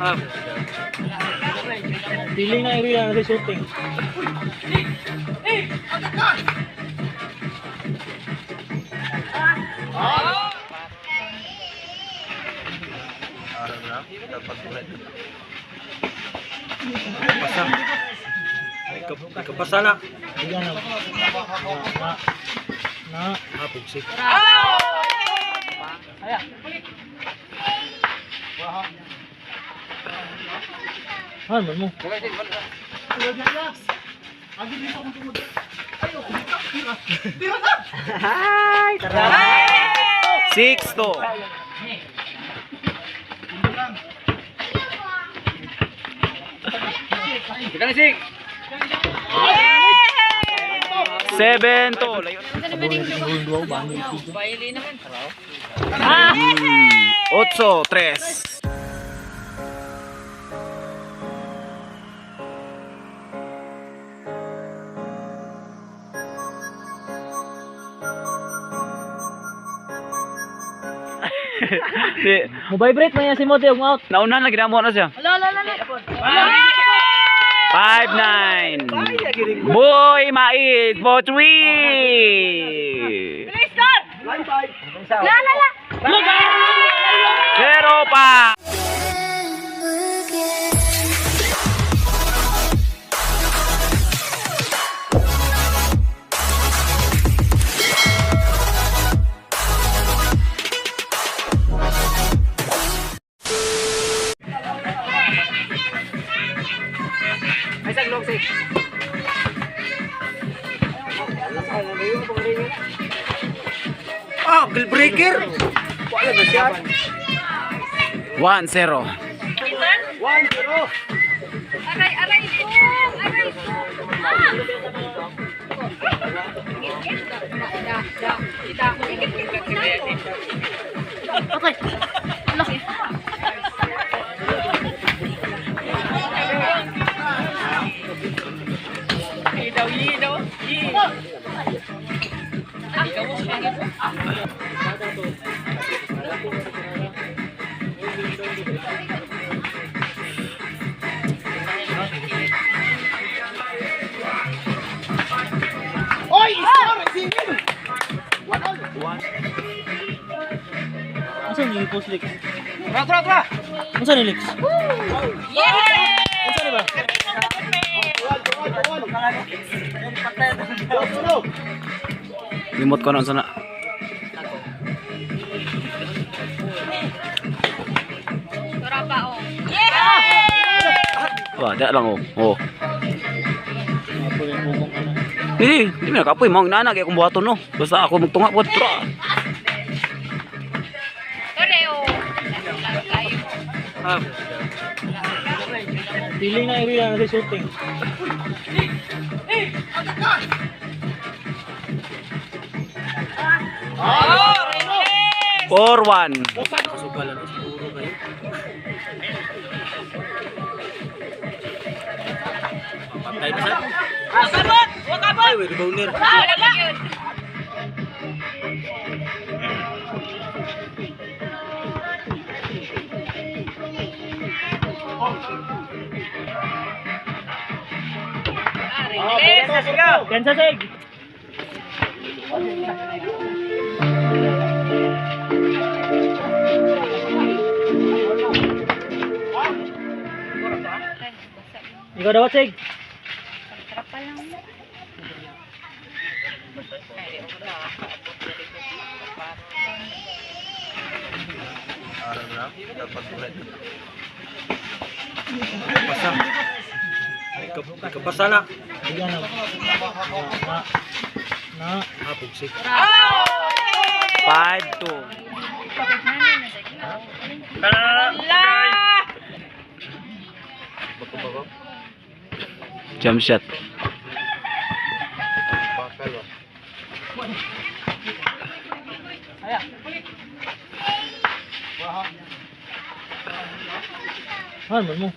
Ah. Feeling na area na shooting. Pasa. Kapasa na. Bigyan na. Na. Na. Ah, pugsik. Han man mo. 6-2. 7-2. Layo. 8-3. Si, Mo vibrate man yan si Mote og out. nauna na ginamo na siya. 5-9. Boy Mait for 3. Zero pa. Ah, kill breaker. Wala na siya. 1-0. 1-0. Aray, aray ko! Aray ko! Ah! Patay! Oy, score! Single! 1-all. Asa ni post Lex? Tra tra tra. Unsa ni Lex? Yeah! Unsa ni ba? 1-1. Limot ko na sana. Tura pa, oh. Yeah! Wah, dak lang oh. Oh. Apo yung bugong ana. Hindi, hindi mo nakapoy mo nana kay akong buhaton no. Basta ako magtunga po tra. Tore, oh. Laro tayo. Ah. Feeling na area na shooting. 4-1. Kasugalan siguro kayo. Patay na sa. Wakabot! Wakabot! Ay, rebounder. Wala ba yun? Kensa seg. Ikaw daw, Sig. Pasa. Kapasa na. Bigyan na. Na. Na. Ah, pugsik. 5-2. Jump shot. Han man mo.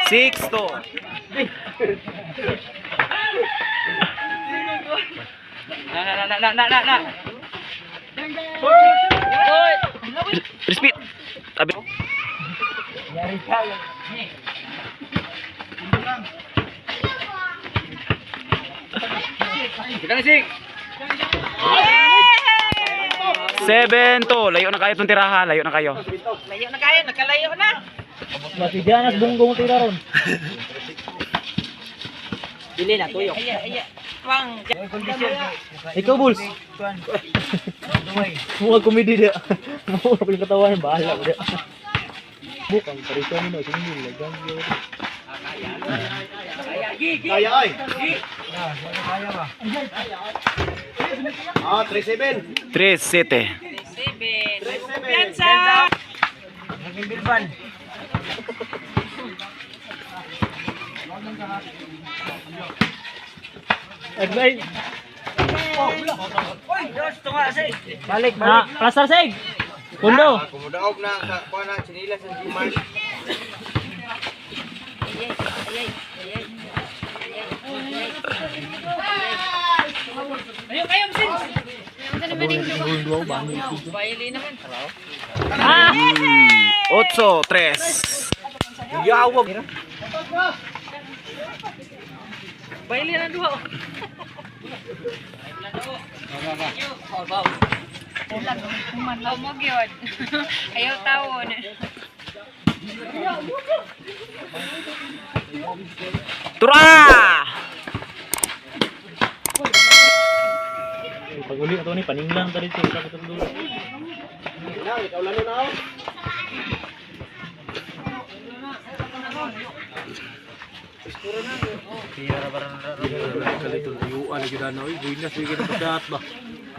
6-2. Na, na, na, na, na. Respect. Tabi. Kita ni Sing. 7-2. Layo na kayo itong tiraha. Layo na kayo. Layo na kayo, nakalayo na. Masidianas bunggong tira ron. Dili na tuyok. Aya, aya. Wang. Ikaw, Bulls. Mukha komedi dia. Mukha ko yung katawan. Bahala ko dia. Bukang parisa mo na. Single. Lagang yun. Kaya ay. Ah, 3-7. 3-7. 7. Kumpiyansa. Agbay. Balik, balik. Plaster seg. Kundo. Kumudaog na sa kuha na chinilas ang Gmar. Ayo kayo, Sin. Bayali naman. Ah! 8-3. Yawag. Bayali na duha. Humog yun. Ayaw tawon. Tura! Pag uli na to ni paninglang ta dito sa katong dulo. Na, ikaw lang na ako.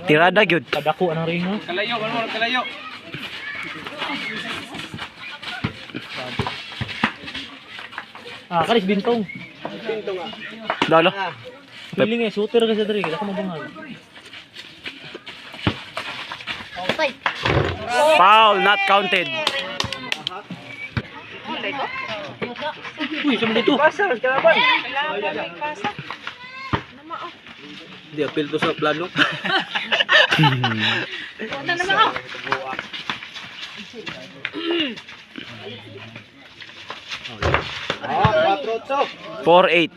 Tirada gyud. Kadako anang ring no. Kalayo, ano kalayo. Ah, karis bintong. Pinto nga. Dalo. Feeling eh shooter kasi diri, kaya ko mabangag. Foul not counted. Uy, sama dito. Kailangan pa may pasa. Hindi apil to sa plano. Punta naman ako. Ah, 4-8. 4-8.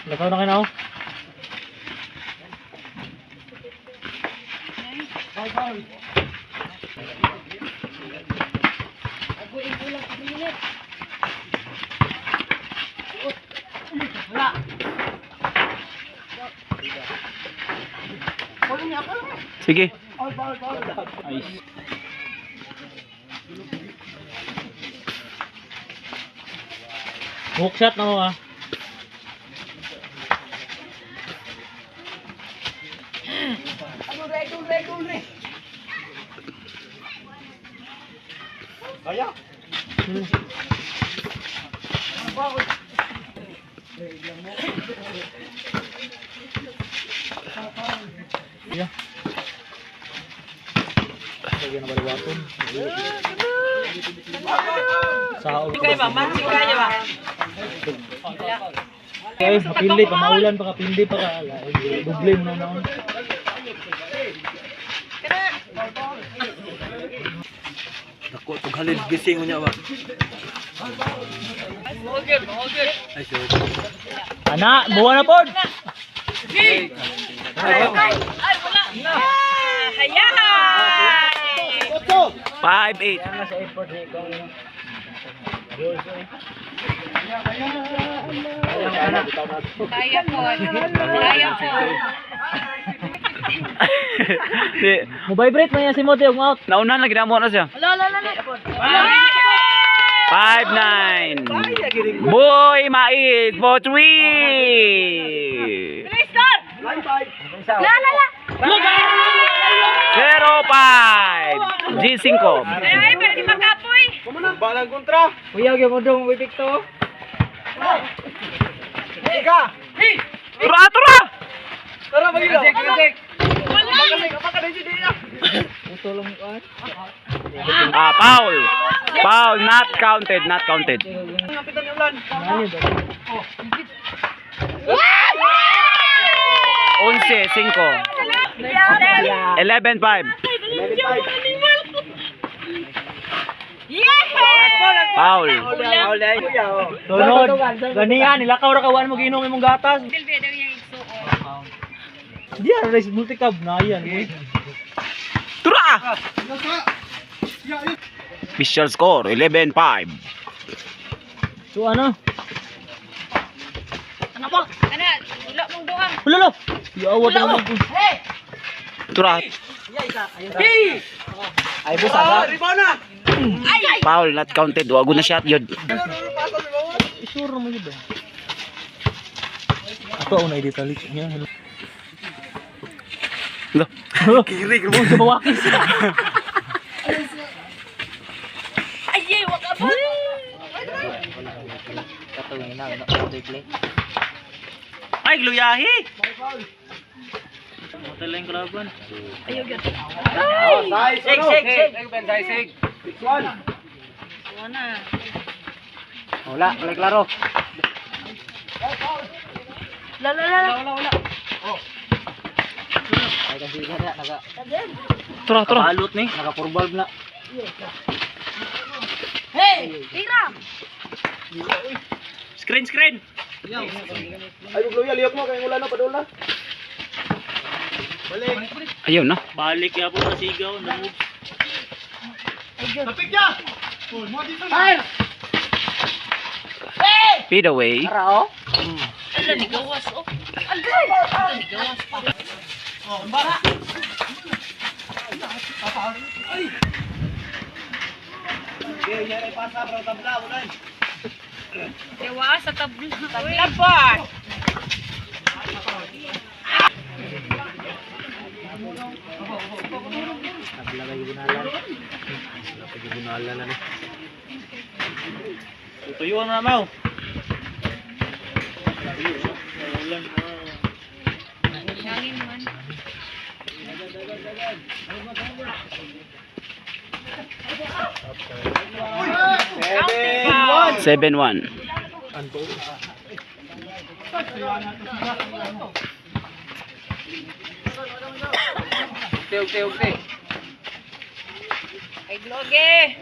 Lakaw na kayo na oh. Sige. Ay. Hook shot na mo ah. Kaya. Yeah. Lagyan na baliwaton. Sa Kaya ba? Matching kaya ba? Ay, mapindi pa, maulan pa ka, pindi pa ka. Ala, Doble mo na naon. Dako tughalin gising unya ba. Ay, so. Ana, buwa na pod. Ay, wala. Ah, Hayahay! 5-8. Kaya po. Kaya po. Di, Mo vibrate man yan si Mote og out. nauna na ginamo na siya. Wala, wala, wala. 5-9. Boy Mait for 3. Bilis, sir! 9-5. La, la, la! 0-5. G5. Ay, ay, pwede makapoy. Balang kontra. Kuya, gyud mo dong wibik to. Ika. Tura, tura! Tara magilo. Wala! Utolong kuan. Ah, foul. Foul not counted, not counted. Ano ba? 11-5. 11-5. Foul. Sunod. Ganihan, nilakaw ra kawan mo giinom imong gatas. Bilbe daw yung igsuon. Di ara rice multicab na yan. Tura! Official score, 11-5. So ano? Ana, wala mong duha. Wala lo. Yawa daw. Tura. Ay boss aga. Foul, not counted. Wago na shot yun. Sure mo yun ba? Ato ang naiditalik niya. Lo. Kirig mo sa bawakis. Ay, ay, wag ka ba? Ay, gluyahi. Hotel lang kalaban. Ayaw gyud. Shake, shake, shake. Wala. Wala, wala klaro. La la la. la. Wala, Ay kasi na naga Tura, tura. balot ni. Naka four valve na. Hey, tira. Screen, screen. Ay, Gloria, liyok mo kay wala na padula. Ayun na. Balik ya po sa sigaw na move. Feed away. Ala ni gawas oh. Agay. Ala ni gawas pa. Dewa sa tabla. Tabla pa. Tabla kayo gunalan. Tabla kayo gunalan na ni. Tuyuan na mau. Hangin man. 7-1. Ay, gloge.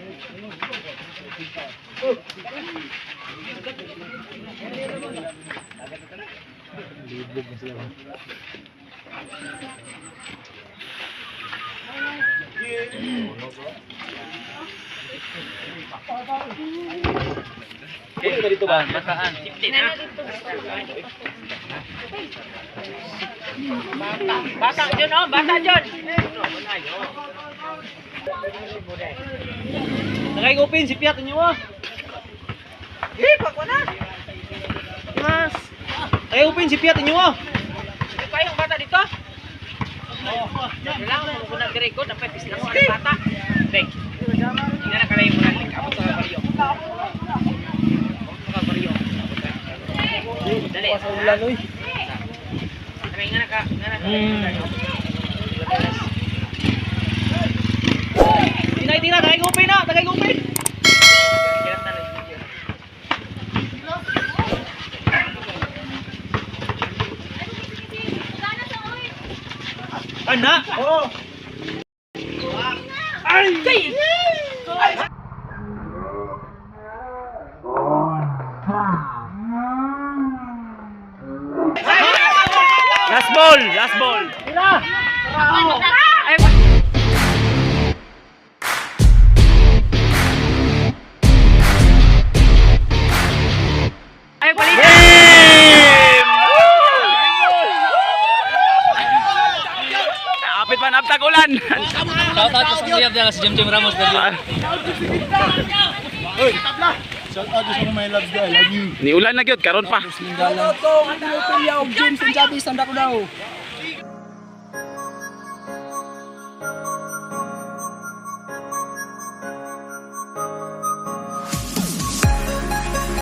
Libog na sila. Nana dito. Bata, bata John oh, bata John. Nakay open si Piat inyo ah. Eh, pag na. Mas. Nakay open si Piat inyo ah. Pa yung bata dito? Kailangan mo kung nag-record, dapat islang mo ang bata. Dek. Nga na kalay mo na abot sa baryo. Abot sa baryo. Dali. Sa ulan oy. Nga na ka, nga na ka. Tinay tina, nakay open na, nakay open. Ana. Oo. Last ball! Last ball! Ay, palit. Game! Apit man, aptag ulan! Shout out sa suyab dyan si Jim Jim Ramos. Shout out sa my loves guy. Love you. Ni ulan na gyud karon pa. Shout out to Anthony Opelia of James and Javi Sandako daw.